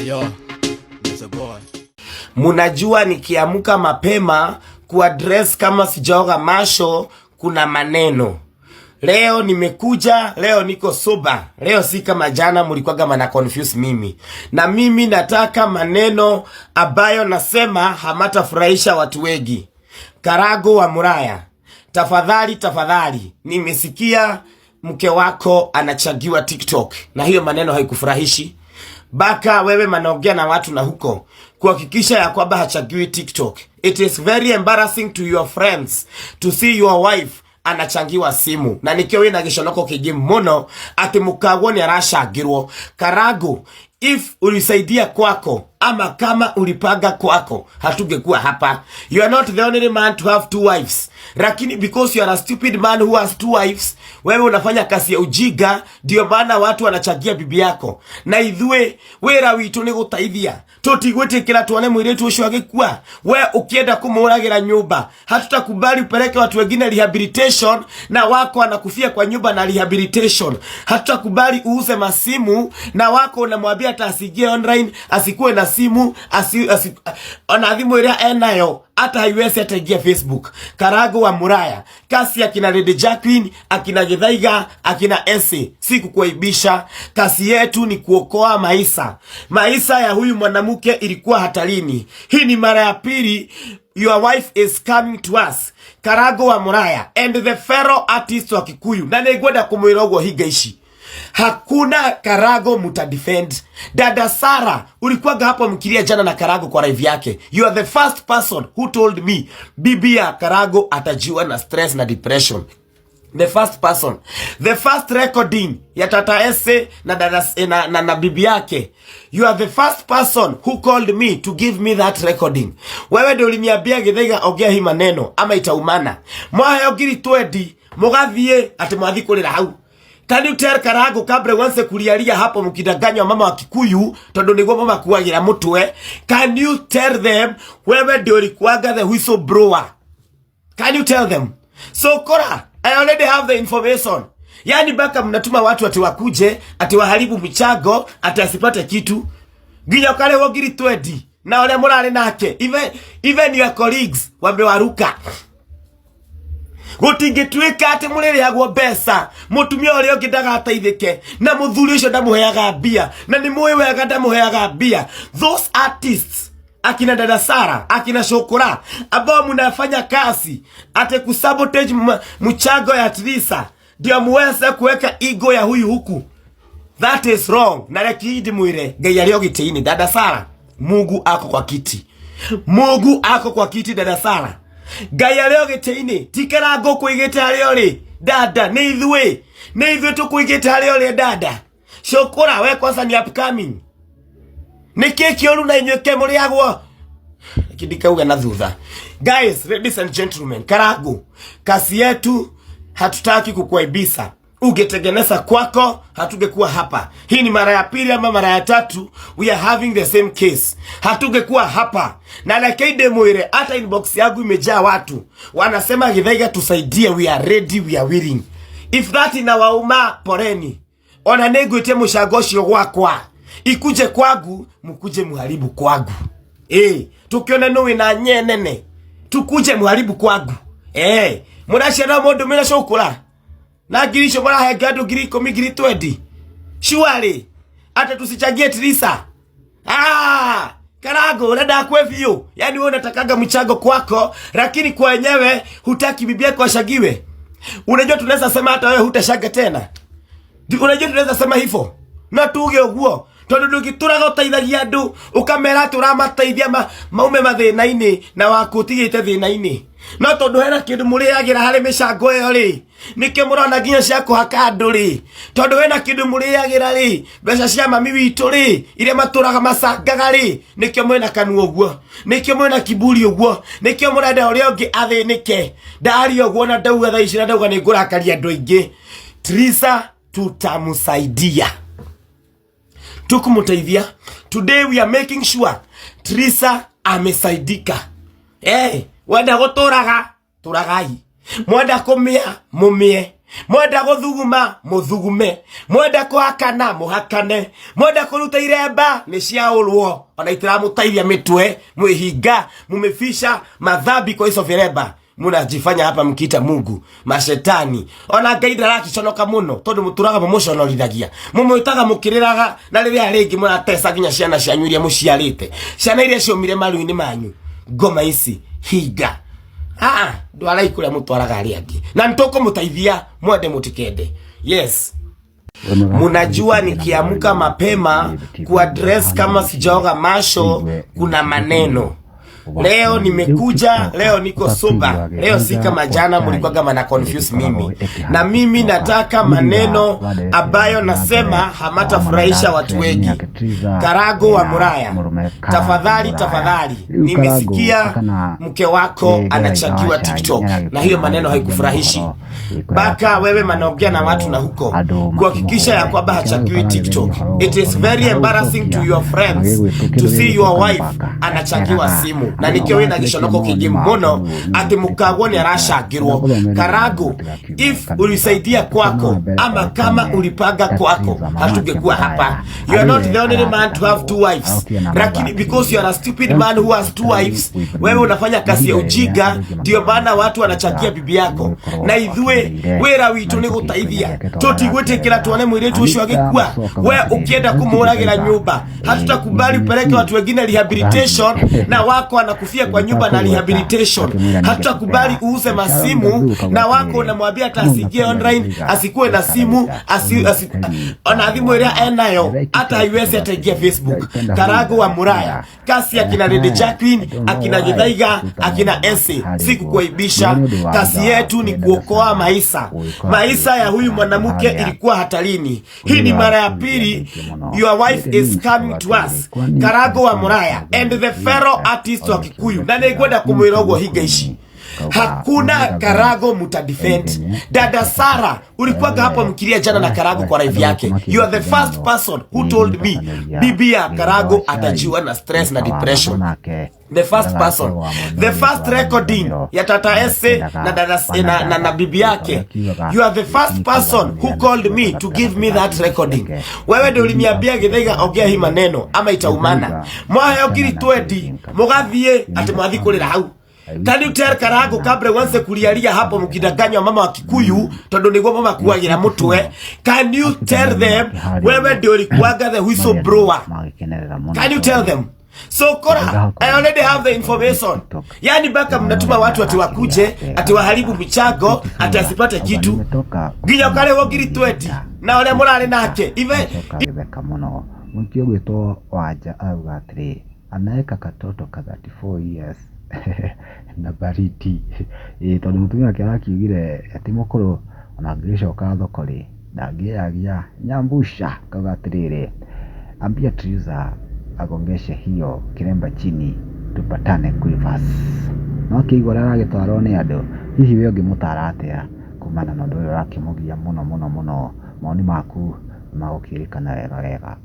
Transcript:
Yo, it's a boy. Munajua nikiamka mapema kuaddress kama sijaoga macho kuna maneno. Leo nimekuja, leo niko sober. Leo si kama jana mlikuwaga mana confuse mimi. Na mimi nataka maneno ambayo nasema hamatafurahisha watu wengi. Karago wa Muraya, tafadhali tafadhali, nimesikia mke wako anachangiwa TikTok na hiyo maneno haikufurahishi. Baka wewe manaongea na watu na huko kuhakikisha ya kwamba hachangiwi TikTok. It is very embarrassing to your friends to see your wife anachangiwa simu na nikio wina giconoko kingi muno ati mukagwo ni aracangirwo. Karago, if ulisaidia kwako ama kama ulipanga kwako, hatungekuwa hapa. You are not the only man to have two wives, lakini because you are a stupid man who has two wives, wewe unafanya kazi ya ujiga, ndio maana watu wanachangia bibi yako. Na ithue wira witu ni gutaithia, tutigwitikira tuone mwiritu ucio agikua. We ukienda kumuragira nyumba, hatutakubali upeleke watu wengine rehabilitation na wako anakufia kwa nyumba na rehabilitation. Hatutakubali uuze masimu na wako unamwambia hata asiingie online, asikuwe na simu, asi, ona thimu ĩrĩa enayo hata haiwezi hata ingia Facebook. Karago wa Muraya, kasi akina Lady Jacqueline, akina Githaiga, akina Ese, si kukuaibisha. Kasi yetu ni kuokoa maisha. Maisha ya huyu mwanamke ilikuwa hatarini. Hii ni mara ya pili your wife is coming to us. Karago wa Muraya and the fellow artist wa Kikuyu, na nĩngwenda kũmwĩra ũguo hinga ici, hakuna Karago mutadefend. Dada Sara, ulikuwaga hapo mkilia jana na Karago kwa live yake. You are the first person who told me bibi ya Karago atajiwa na stress na depression. The first person, the first recording ya Tata Ese na, dada, na bibi yake, you are the first person who called me to give me that recording. Wewe ndio uliniambia, "Githaiga, ongea hii maneno ama itaumana." Mwaheo 20,000 mugathie ati mwathi kurira hau. Can you tell Karago kabla uanze kulialia hapo mkidanganywa mama wa Kikuyu, tondu niguo mama kuagira mutwe? Can you tell them wewe ndio ulikuwaga the whistleblower? Can you tell them? So Kora, I already have the information. Yani baka mnatuma watu ati wakuje ati waharibu michango ati asipate kitu. Nginya ukarehwo 20,000 na ũrĩa mũrarĩ nake, even your colleagues wamewaruka. Gutingĩtuĩka atĩ mũrĩrĩhagwo mbeca, mũtumia ũrĩa ũngĩ ndagateithĩke, na mũthuri ũcio ndamũheaga mbia, na nĩ mũĩ wega ndamũheaga mbia. Those artists, akina dada Sara, akina Shokora, ambao mnafanya kazi ate kusabotage mchango ya Trisa ndio muweze kuweka ego ya huyu huku, that is wrong. Na reki ndimwire, Ngai arĩ o gĩtĩ-inĩ. Dada Sara, Mungu ako kwa kiti, Mungu ako kwa kiti. Dada Sara, Ngai arĩ o gĩtĩ-inĩ. Ti Karango kũigĩte harĩa ũrĩ, dada, nĩ ithuĩ, nĩ ithuĩ tũkũigĩte harĩa ũrĩ. Dada Shokora, we kwanza ni upcoming, nĩ kĩ kĩũru na inyuĩ ke mũrĩagwo kidikauga na thutha. Guys, ladies and gentlemen, Karagu, kasi yetu hatutaki kukuaibisa. Ungetengeneza kwako, hatungekuwa hapa. Hii ni mara ya pili ama mara ya tatu we are having the same case, hatungekuwa hapa. Na reke mwire, hata inbox yangu imejaa watu wanasema, "Githaiga, tusaidie, we are ready, we are willing." If that inawauma, poreni. Ona nĩngwĩtie mũcango ũcio gwakwa ikuje kwangu, mkuje muharibu kwangu. Tukione nũ wĩna nye nene, tukuje muharibu kwangu. Mũraciana mũndũ mĩna cũkũra na ngiri icio mũrahenge andũ 10,000, 20,000. Surely hata tusichangie Trisa? Ah, Karango, unaenda kwe biũ. Yani wewe unatakaga mchango kwako, lakini kwa wenyewe hutaki bibi yako ashagiwe. Unajua tunaweza sema hata wewe hutashanga tena. Unajua tunaweza sema hivyo na tuge ũguo, tondũ ndũngĩtũraga ũteithagia andũ ũkamera atĩ ũramateithia maume mathĩna-inĩ na waku ũtigĩte thĩna-inĩ. No tondũ hena kĩndũ mũrĩagĩra harĩ mĩcango ĩyo rĩ, nĩkĩo mũrona nginya cia kũhaka andũ rĩ, tondũ hena kĩndũ mũrĩagĩra rĩ, mbeca cia mami witũ rĩ, iria matũraga macangaga rĩ, nĩkĩo mwĩna kanua ũguo, nĩkĩo mwĩna kiburi ũguo, nĩkĩo mũrenda ũrĩa ũngĩ athĩnĩke. Ndaria ũguo na ndauga thaa ici na ndauga nĩ ngũrakaria andũ aingĩ. Trisa tutamsaidia, tukumteithia. Today we are making sure Trisa amesaidika. Hey, wenda gũtũraga tũragai, mwenda kũmĩa mũmĩe. Mwenda gũthuguma mũthugume, mwenda kũhakana mũhakane, mwenda kũruta iremba nĩ ciaũrwo, ona itiramũteithia mĩtwe mwĩhinga mumefisha madhambi kwa hizo viremba munajifanya hapa mkiita Mungu mashetani. Ona Ngai ndarakiconoka muno tondu muturaga mumuconorithagia, mumwitaga mukiriraga, na riria ringi muratesa nginya ciana cianyu iria muciarite, ciana iria ciumire maru-inĩ manyu. Ngoma ici hinga. Ndwarai kuria mutwaraga aria angi, na nitukumutaithia mwende mutikende. Yes, munajua nikiamka mapema kuaddress kama sijaoga macho kuna maneno. Leo nimekuja, leo niko sober, leo si kama jana mlikuwaga mana confuse mimi, na mimi nataka maneno ambayo nasema hamatafurahisha watu wengi. Karago wa Muraya, tafadhali tafadhali, nimesikia mke wako anachangiwa TikTok na hiyo maneno haikufurahishi. Baka wewe manaongea na watu na huko kuhakikisha ya kwamba hachangiwi TikTok. It is very embarrassing to your friends to see your wife anachangiwa simu, na nikio wina giconoko kingi muno ati mukagwo ni aracangirwo. Karago, if ulisaidia kwako ama kama ulipanga kwako, hatungekuwa hapa. You are not the only man to have two wives, lakini because you are a stupid man who has two wives, wewe unafanya kazi ya ujinga, ndio maana watu wanachangia bibi yako. Na ithuĩ wĩra witũ nĩ gũteithia, tũtigwĩtĩkĩra tuone mũirĩtu ũcio agĩkua. We ũkĩenda kũmũragĩra nyũmba, hatutakubali upeleke watu wengine rehabilitation na wako anakufia kwa nyumba na rehabilitation. Hatutakubali uuze masimu na wako unamwambia hata asiingie online, asikuwe na simu, asi, ona thimu ĩrĩa enayo hata haiwezi ataingia Facebook. Karago wa Muraya, kasi akina Lady Jacqueline, akina Githaiga, akina Ese, si kukuaibisha. Kasi yetu ni kuokoa maisha. Maisha ya huyu mwanamke ilikuwa hatarini. Hii ni mara ya pili your wife is coming to us. Karago wa Muraya and the fellow artist wa Kikuyu, na nĩngwenda kũmwĩra ũguo hinga ici, hakuna Karago mutadefend. Dada Sara, ulikuwaga hapo mkilia jana na Karago kwa live yake. You are the first person who told me bibi ya Karago atajiwa na stress na depression. The first person, the first recording ya Tata Ese na dada na bibi yake. You are the first person who called me to give me that recording. Wewe ndio uliniambia, Githaiga, ongea hii maneno ama itaumana. Mwaheo ngiri 20 mugathie ati mwathi kurira hau. Can you tell Karago kabla uanze kulialia hapo mkidanganywa mama wa Kikuyu tondu niguo mamakuagira mutwe? Can you tell them wewe ndio ulikuwaga the whistleblower? Can you tell them? So Kora, I already have the information. Yani baka mnatuma watu ati wakuje, ati waharibu michango, ati asipate kitu. Nginya ukarĩhwo ngiri 20 na ũrĩa mũrarĩ nake. Ive gĩtheka mũno. Mũingĩ ũgwĩtwo Wanja arauga atĩrĩ, anaeka katoto ka 34 years na baridi. Ĩĩ, tondũ mũtumia wake arakiugire ti mũkũrũ, ona angĩgĩcoka thoko rĩ, ndangĩyagia nyambusha. Akauga atĩrĩrĩ, ambia Triza agongeshe hiyo kiremba chini, tupatane Quivers. No akĩigua ũrĩa aragĩtwarwo nĩ andũ, hihi we ũngĩmũtara atĩa kumana na ũndũ ũyũ ũrakĩmũgia mũno mũno mũno? Mawoni maku magũkĩrĩkana wega wega.